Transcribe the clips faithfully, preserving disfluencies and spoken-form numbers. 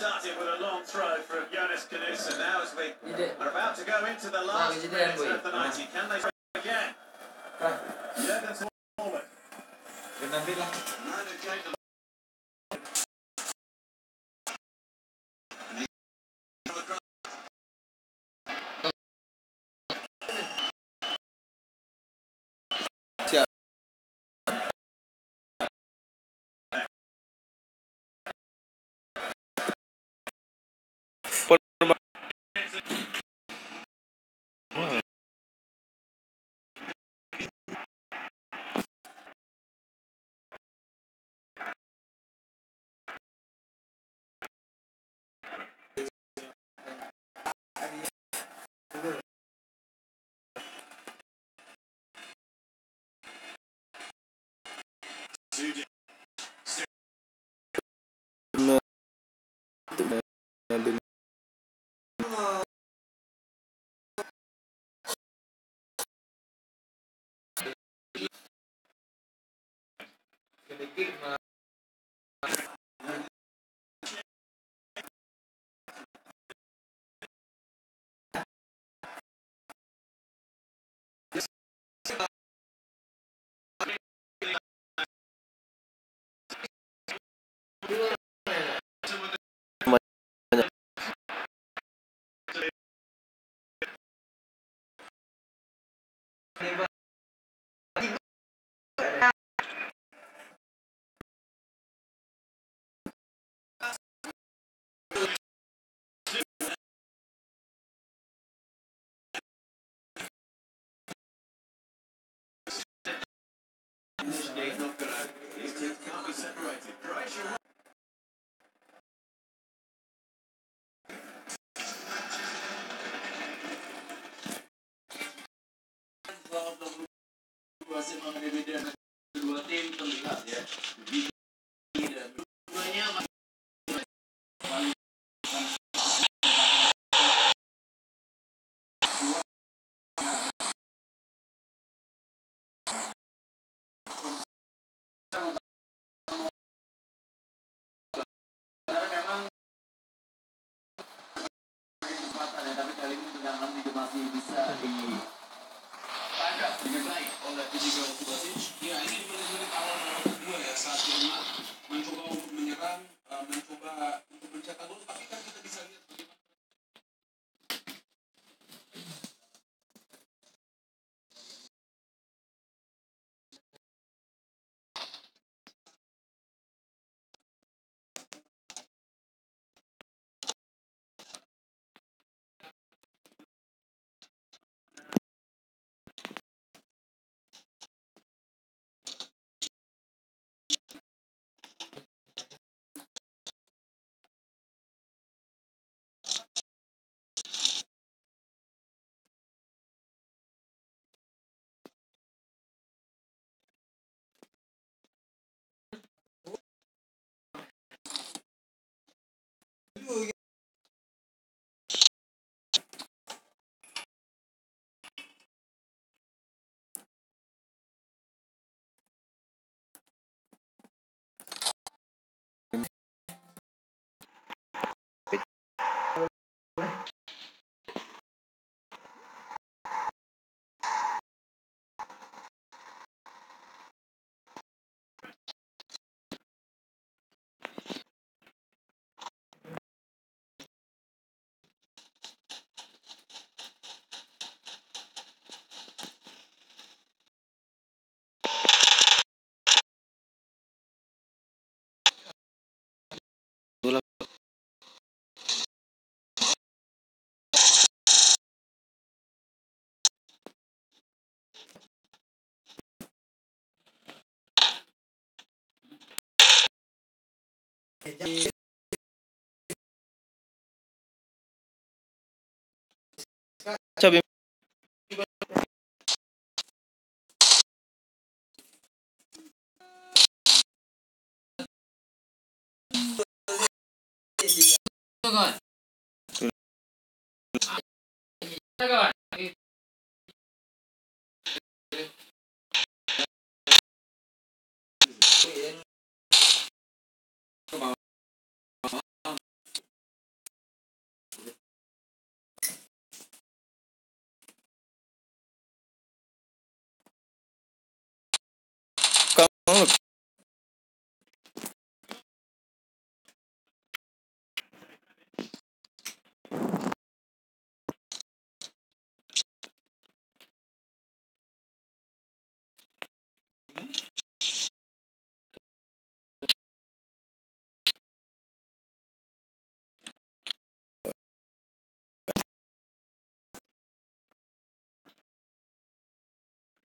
Started with a long throw from Jonas Knutsen. Now, as we are about to go into the last minute of the ninety, can they score again? Jurgen Smolin.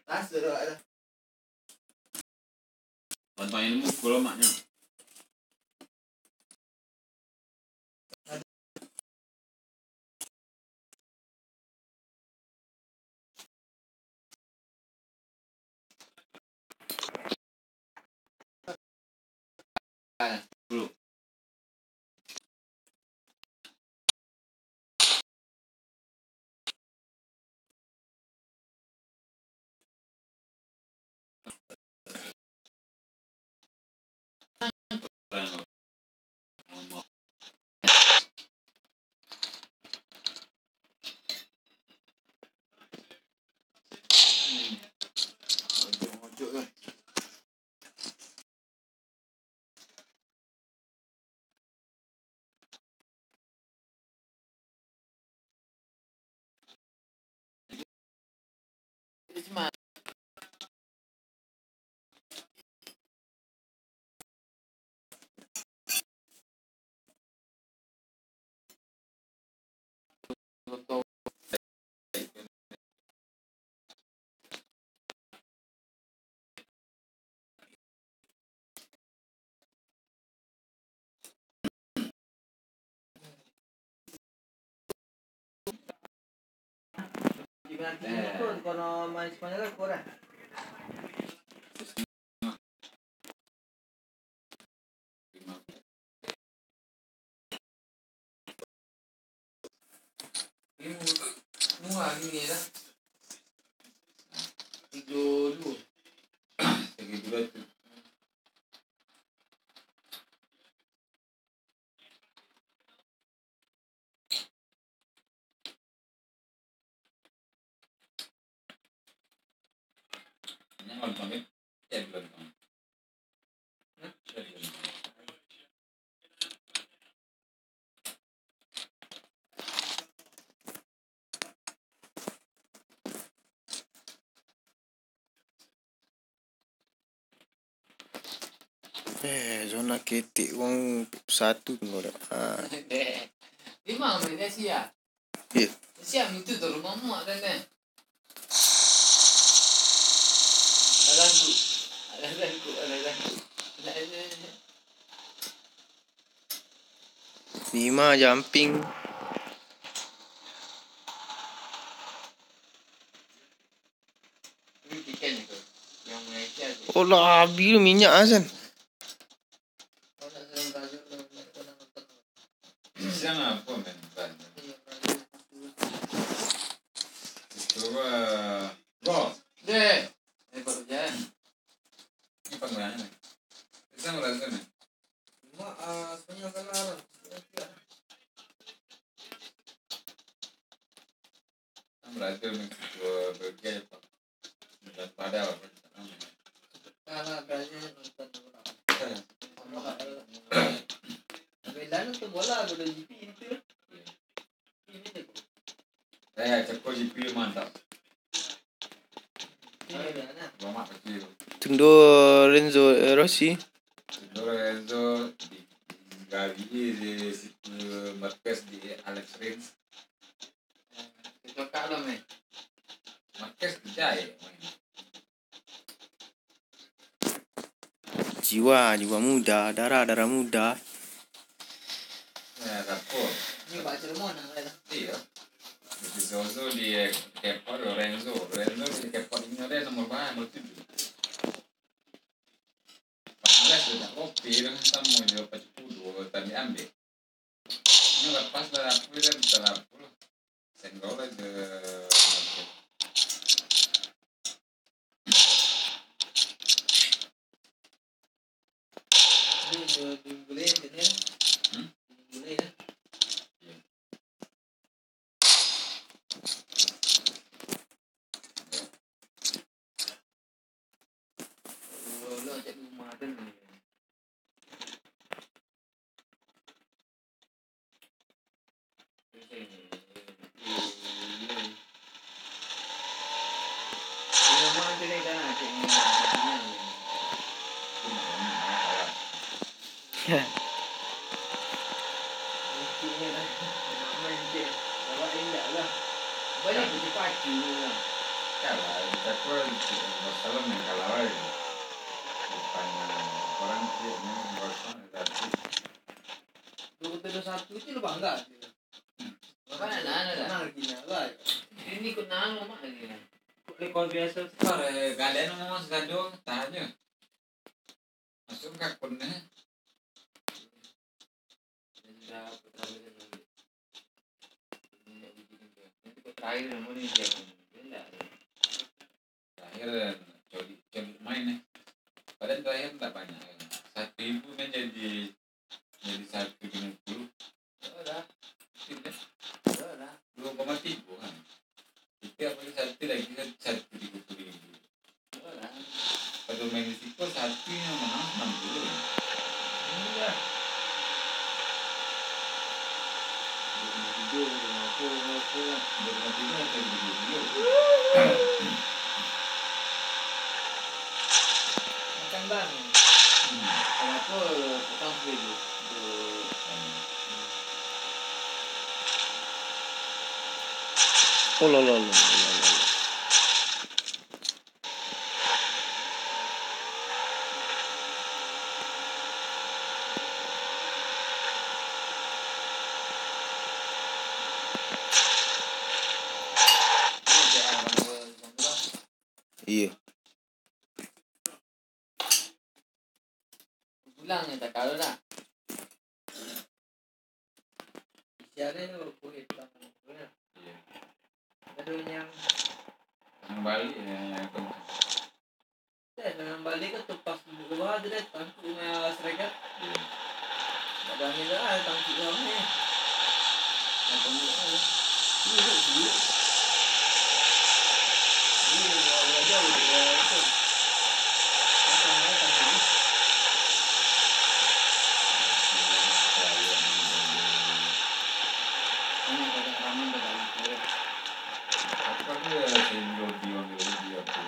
Raso dah, dah. Bantuan ilmu, kalau maknyo. Ini murah gini lah. Tiga dua. Tiga dua tu. Eh, zona ketek wong satu tunggu dah. Ah. Deh. Lima menit dah siap. Iya. Siap itu tu rumah muak kan, deh. Alah, aku. Alah, aku. Alah, aku. Alah, alah, alah. Lima jumping. Olah, habis minyak ah, San. Siang apa main? Itu, eh, bro. Deh. Eh, baru jalan. Ini panggilannya, nih. Siang lah, San, nih. Cuma, ah, sebenarnya salah. Kan belajar nih, gua belajar apa? Bukan pada apa? Salah belajar nonton orang. Beda nonton bola, bola G P itu. Ini deh. Eh, ceko G P mantap. Ini deh, nah. Lama kecil. Tundo Renzo, eh, Rossi. Tundo Renzo di, di Gavi, di situ Marquez, di Alex Rins. Cocok lo, men. Marquez kerja ya, main. Jiwa, jiwa muda, darah, darah muda. Ya, Rapo. Ini Pak Cirebon, nah, kan? Iya. Di Zozo di Kepa Lorenzo. Lorenzo di Kepa ini ada nomor berapa? Nomor tujuh. Empat belas sudah kopi, kan sama je, empat puluh dua tadi ambil. Ini lepas lah, aku ni bisa lah, aku lah. Senggol aja. Ini dua minggu lain, kan, ya? Hmm? Dua minggu lain, ya? Iya. Banyak pacu-pacu lah. Kalah, kita pun Barcelona yang kalah, wai. Depan orang sih, yang Barcelona gratis. Dua kosong dua satu itu lo bangga. Apa nak, nak, nak, nak? Nah, gini lah. Ini ikut nang, mak, gini. Kok rekor biasa? Rekor, eh, gadai nama Mas Gado, tahan je. Masuk ka akun ni. Terakhir, nama ni dia? Terakhir, coli, coli main ni. Padahal terakhir tak banyak, kan. Satu ribu kan jadi, jadi satu lima puluh. Dua koma tiga kan. Kita apa satu lagi kan, satu tiga puluh ribu. Kalau main di siko, satu yang menang enam puluh. Iya. Dua koma tiga, dua koma tiga, dua koma tiga atau dua koma tiga. Macam bang. Hmm. Kalau aku, petang seribu. Oh, lo, lo, lo, lo, lo, lo. Iya. Pulang ni tak tahu nak. Isi hari tu kulit tak tahu. Iya. Ada yang Yang balik, ya, yang itu. Eh, yang balik kan tu pas duduk bawah tu dah tangkuk dengan seragam. Iya. Tak ada angin dah, tangkuk bawah ni. Yang tangkuk bawah. Duduk, duduk. Duduk, bawah, bawah jauh, duduk bawah itu. Pasang lah tangkuk ni. Banyak pada ramen pada itu. Tapi kan dia sehingga dia ambil dia tu.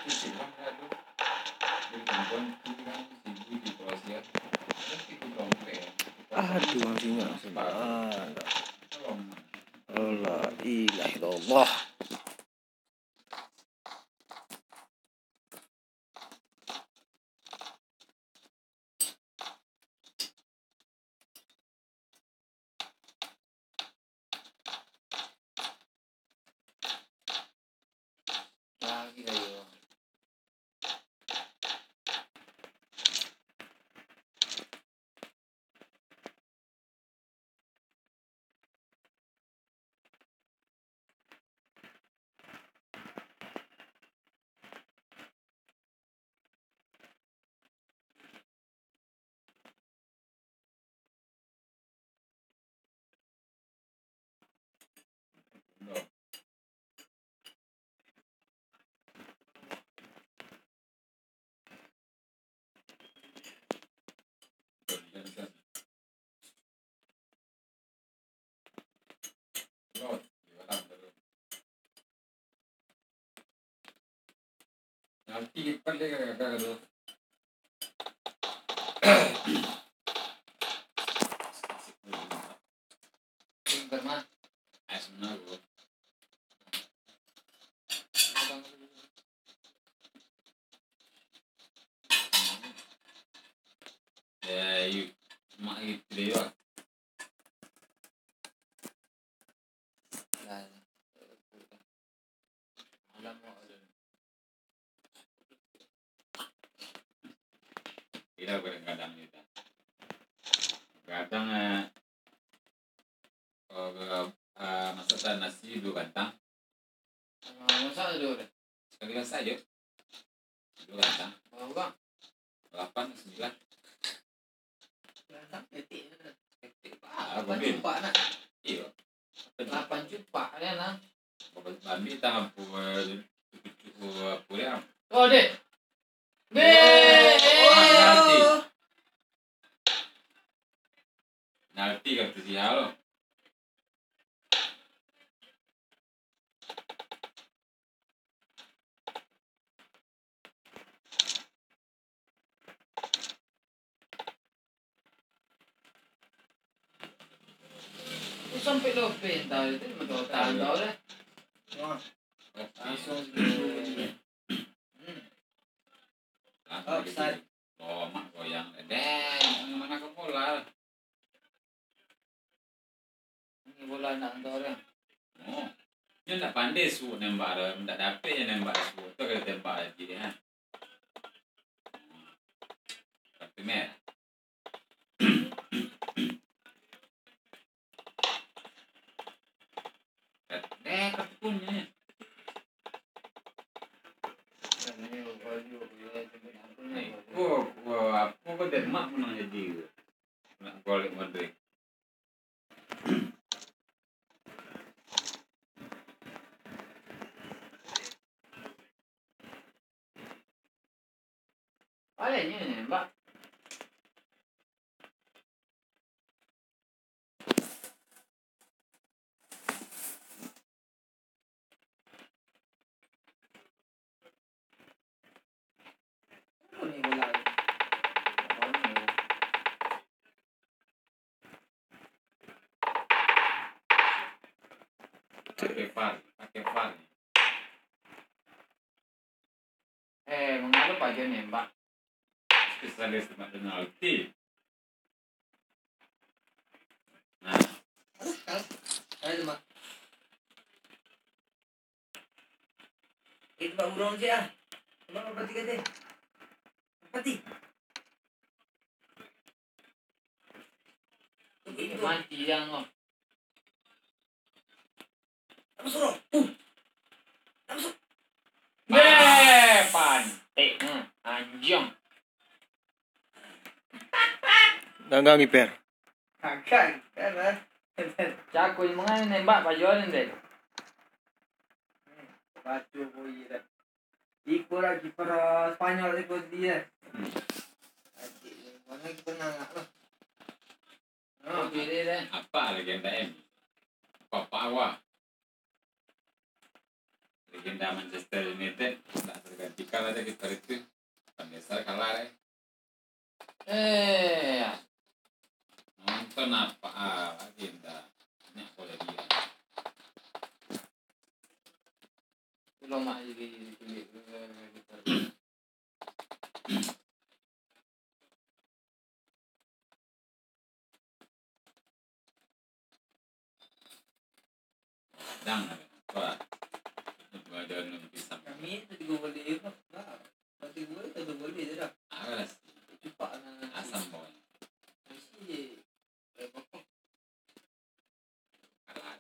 Itu sih kan dia tu. Jadi perempuan itu kan sibuk di Kroasia. Tapi itu dompet. Aduh, anjingnya. Kalau La ilaha illallah. Lagi lah, yo. Nanti lipat deh, kakak-kakak tu. Pintar, mah. Ais mana, bro? Ya, yuk. Mak gitu deh, yo. Tidak, kadang-kadang kita. Kadang, eh, eh, eh, masak nasi dua kantang. Ah, masak dua dah. Sekali masak aja. Dua kantang. Berapa orang? Lapan, sembilan. Lapan cupak nak. Iyo. Lapan cupak ya, nah. Ambil tah, ampun, cucuk, apo dia? Oh, deh. Deh. Penalti. Penalti kan tu dia lo. Tu sampai lo pental tu, motor tandau dah. Wah. Langsung segitu bunyi. Hmm. Langsung gitu. Offside. Lomak goyang. Deh, mana ke bola? Ini bola nak hantar orang. Oh. Nyo ndak pandai suok nembak tu, ndak dapek je nembak suok tu, kalau tembak aja ha. Kartu merah. Eh, kartu kuning. Eh, ko, ko, apo ko Denmark menang jadi. Nak golek Madrid. Alah, nyo nembak. Pakai var, pakai var. Eh, mangalo paja nembak. Spesialis tembak penalti. Nah. Aduh, kalah. Kalah tembak. Eh, tembak burung je ah. Tembak merpati kate. Merpati. Mati yang kau. Apa suruh? Uh. Apa suruh? Beh, pantek. Hmm, anjing. Gagal ngiper. Gagal ngiper lah. Jago ni mangai nembak pajuan deh. Batu boy dah. Iko lah kiper, ah, Spanyol iko dia. Hmm. Adik, mana kiper nangak lah. Oh, kiri deh. Apa legenda M? Papa Awa. Legenda Manchester United, ndak tergantikan ada kiper itu. Van der Sar kalah deh. Eh, nonton apa lagi ndak? Banyak boleh dia. Ulama jadi kulit. Kadang lah, wah, itu aja nang pisang. Kami itu tiga boleh juga, bah. Berarti gue satu boleh je dah. Alas. Cupak nah. Asam bawang. Isi je. Kalah.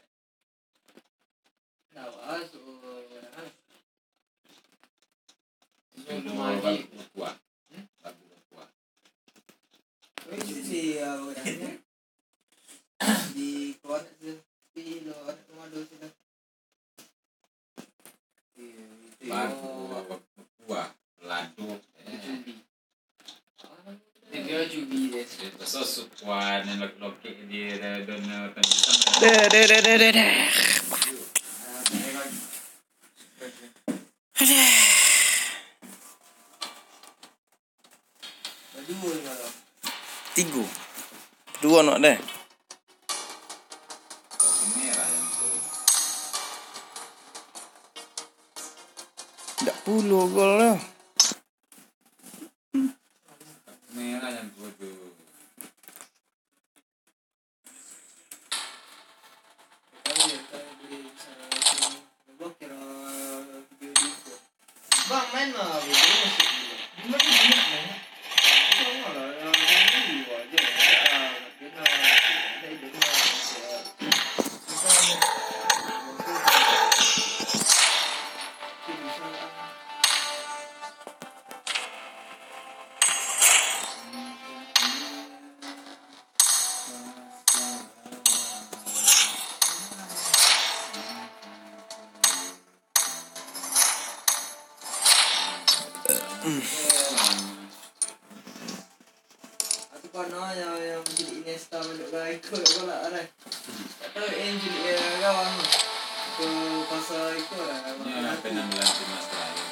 Nah, wah, so, nah. Itu dua baru kuah. Hmm? Baru kuah. Oh, itu sih, ya, udah. Di konek tu, di luar rumah dulu sudah. Iya, itu. Baru kuah, lado. Itu di. Itu dia jubi deh. Dia tu sosok kuah, nan lokek-lokek dia, dia, dia, dia, dia, dia. Deh, deh, deh, deh, deh, deh. Ah, ada lagi. Aduh. Tigo. Duo nak deh. Dak pulo gol lah. Merah yang tujuh. Bang, main lah, video masuk dulu. Gimana dia nak main? Sama lah, yang dulu aja. Ya, dia nak, dia nak, ya. Kita nak, kita nak. Atu kono yang, yang jadi Iniesta manduk ka ikut bola lah. Tak tahu yang jadi, eh, gawang tu. Ke pasal itu lah. Nya penampilan timnas terakhir.